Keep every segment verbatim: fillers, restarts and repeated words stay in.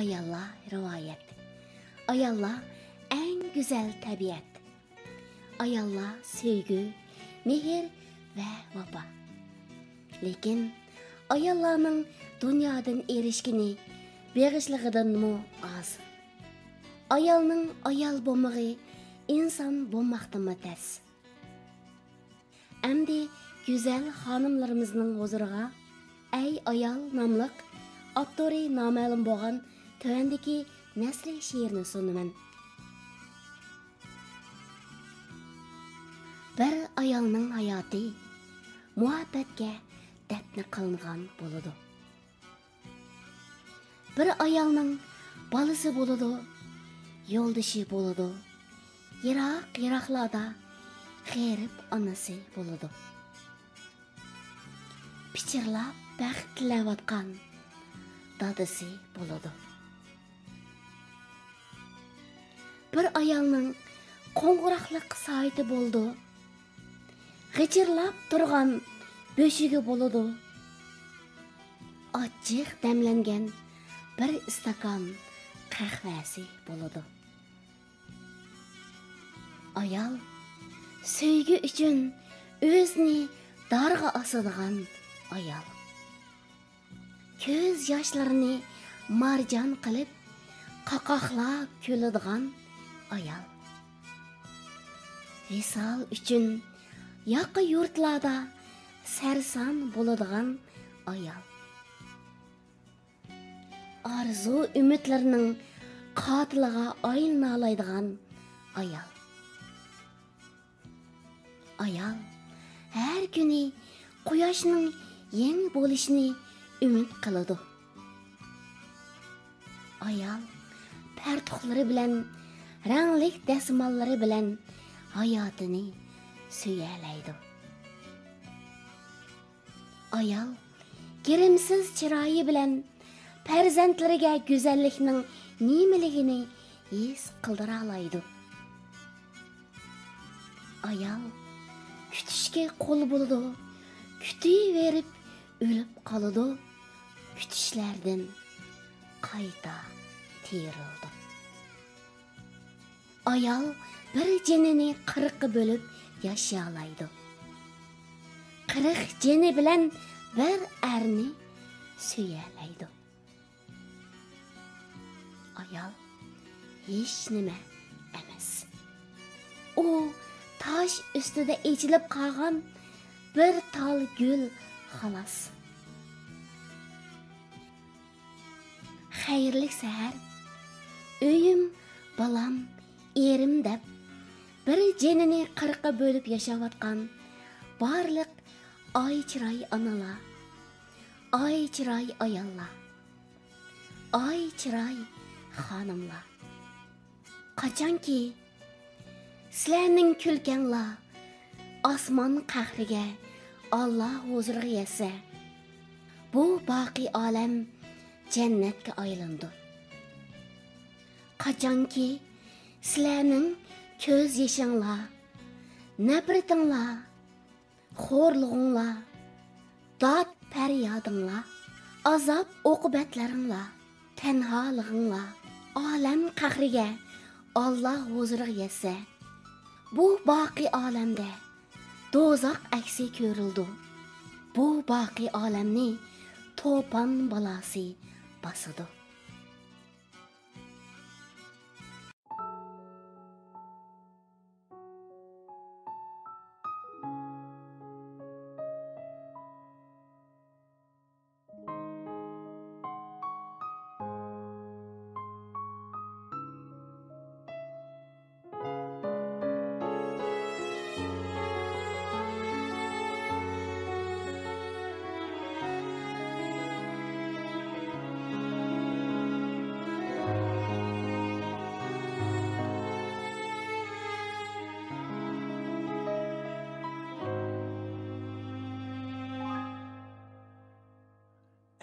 ئاياللار رىۋايەت. ئاياللار ئەڭ گۈزەل تەبىئەت. ئاياللار سۆيگۈ، مېھىر ۋە ۋاپا. لېكىن ئاياللارنىڭ دۇنيادىن ئېرىشكىنى بېغىشلىغىنىدىنمۇ ئاز. ئايالنىڭ ئايال بولمىقى ئىنسان بولماقتىنمۇ تەس. ئەمدى گۈزەل خانىملىرىمىزنىڭ ھۇزۇرىغا ئەي ئايال ناملىق ئاپتورى نامەلۇم بولغان تۆۋەندىكى نەسرى شېئىرنى سۇنىمەن. بىر ئايالنىڭ ھاياتى مۇھەببەتكە دەپنە قىلىنغان بولىدۇ. بىر ئايالنىڭ بالىسى بولىدۇ، يولدىشى بولىدۇ، يىراق-يىراقلاردا غېرىب ئانىسى بولىدۇ. پىچىرلاپ بەخت تىلەۋاتقان دادىسى بولىدۇ. بىر ئايالنىڭ قوڭغۇراقلىق سائىتى بولىدۇ. غىچىرلاپ تۇرغان بۆشۈكى بولىدۇ. ئاچچىق دەملەنگەن بىر ئىستاكان قەھۋەسى بولىدۇ. ئايال، سۆيگۈ ئۈچۈن ئۆزىنى دارغا ئاسىدىغان ئايال. كۆز ياشلىرىنى مارجان قىلىپ، قاقاقلاپ كۈلىدىغان ئايال. ۋىسال ئۈچۈن ياقا يۇرتلاردا سەرسان بولىدىغان ئايال. ئارزۇ ئۈمىدلىرىنىڭ قاتىلىغا ئايلىنالايدىغان ئايال. ئايال ھەر كۈنى قۇياشنىڭ يېڭى بولۇشىنى ئۈمىد قىلىدۇ. ئايال پەرتۇقلىرى بىلەن، رەڭلىك دەسماللىرى بىلەن ھاياتىنى سۆيەلەيدۇ. ئايال گىرىمسىز چىرايى بىلەن پەرزەنتلىرىگە گۈزەللىكنىڭ نېمىلىكىنى ھېس قىلدۇرالايدۇ. ئايال كۈتۈشكە قۇل بولىدۇ، كۈتۈۋېرىپ ئۆلۈپ قالىدۇ، كۈتۈشلەردىن قايتا تىرىلىدۇ. ئايال بىر جېنىنى قىرىققا بۆلۈپ ياشىيالايدۇ. قىرىق جېنى بىلەن بىر ئەرنى سۆيەلەيدۇ. ئايال ھېچنېمە ئەمەس. ئۇ تاش ئۈستىدە ئېچىلىپ قالغان بىر تال گۈل، خالاس. خەيرلىك سەھەر، ئۆيۈم، بالام، ئېرىم دەپ، بىر جېنىنى قىرىققا بۆلۈپ ياشاۋاتقان بارلىق ئاي چىراي ئانىلار، ئاي چىراي ئاياللار، ئاي چىراي خانىملار. قاچانكى سىلەرنىڭ كۈلكەڭلار ئاسمان قەھرىگە، ئاللا ھۇزۇرىغا يەتسە، بۇ باقىي ئالەم جەننەتكە ئايلىنىدۇ. قاچانكى سىلەرنىڭ كۆز يېشىڭلار، نەپرىتىڭلار، خورلۇقۇڭلار، داد پەريادىڭلار، ئازاب ئوقۇبەتلىرىڭلار، تەنھالىقىڭلار ئالەم قەھرىگە، ئاللا ھۇزۇرىغا يەتسە، بۇ باقىي ئالەمدە دوزاخ ئەكسى كۆرۈلىدۇ. بۇ باقىي ئالەمنى توپان بالاسى باسىدۇ.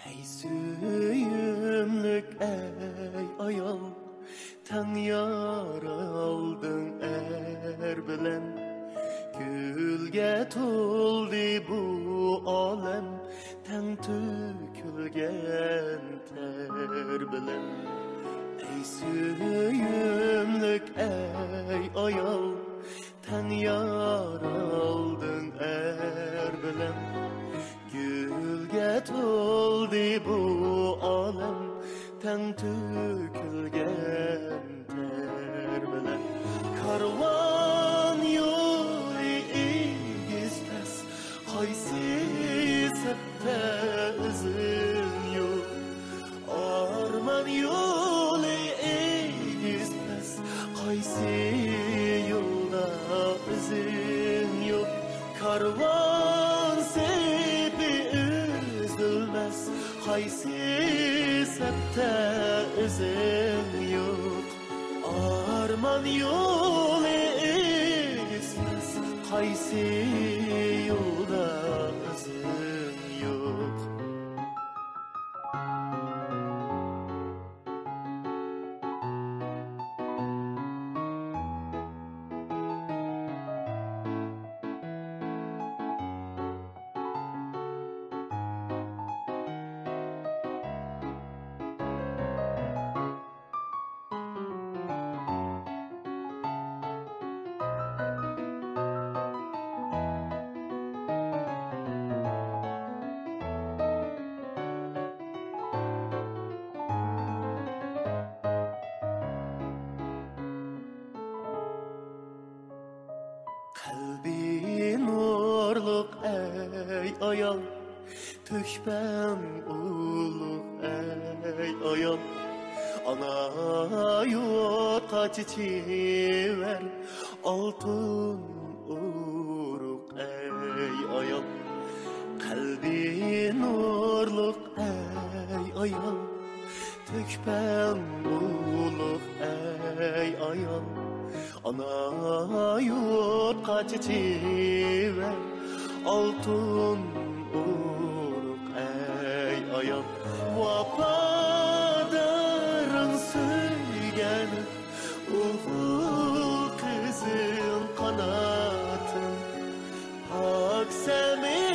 ئەي سۆيۈملۈك، ئەي ئايال، تەڭ يارالدىڭ ئەر بىلەن. كۈلگە تولدى بۇ ئالەم، تەڭ تۆكۈلگەن تەر بىلەن. ئەي سۆيۈملۈك، ئەي ئايال، تەڭ يارالدىڭ ئەر بىلەن. گۈلگە تولدى بۇ ئالەم، تەڭ تۆكۈلگەن تەر بىلەن. كارۋان يولى ئېگىز پەس، قايسى سەپتە ئىزىڭ يوق؟ ئارمان يولى ئېگىز پەس، قايسى يولدا ئىزىڭ يوق؟ كارۋان سېپى ئۈزۈلمەس، قايسى سەپتە ئىزىڭ يوق؟ ئارمان يولى ئېگىز پەس، قايسى يولدا ئىزىڭ يوق؟ قەلبى نۇرلۇق ئەي ئايال، تۆھپەڭ ئۇلۇغ ئەي ئايال. ئانا يۇرتقا چېچىۋەر ئالتۇن ئۇرۇق ئەي ئايال. قەلبى نۇرلۇق ئەي ئايال، تۆھپەڭ ئۇلۇغ ئەي ئايال. ئانا يۇرتقا چېچىۋەر ئالتۇن ئۇرۇق ئەي ئايال. ۋاپادارىڭ سۆيگەن ئوغۇل قىزىڭ قاناتىڭ، پاك سەمىي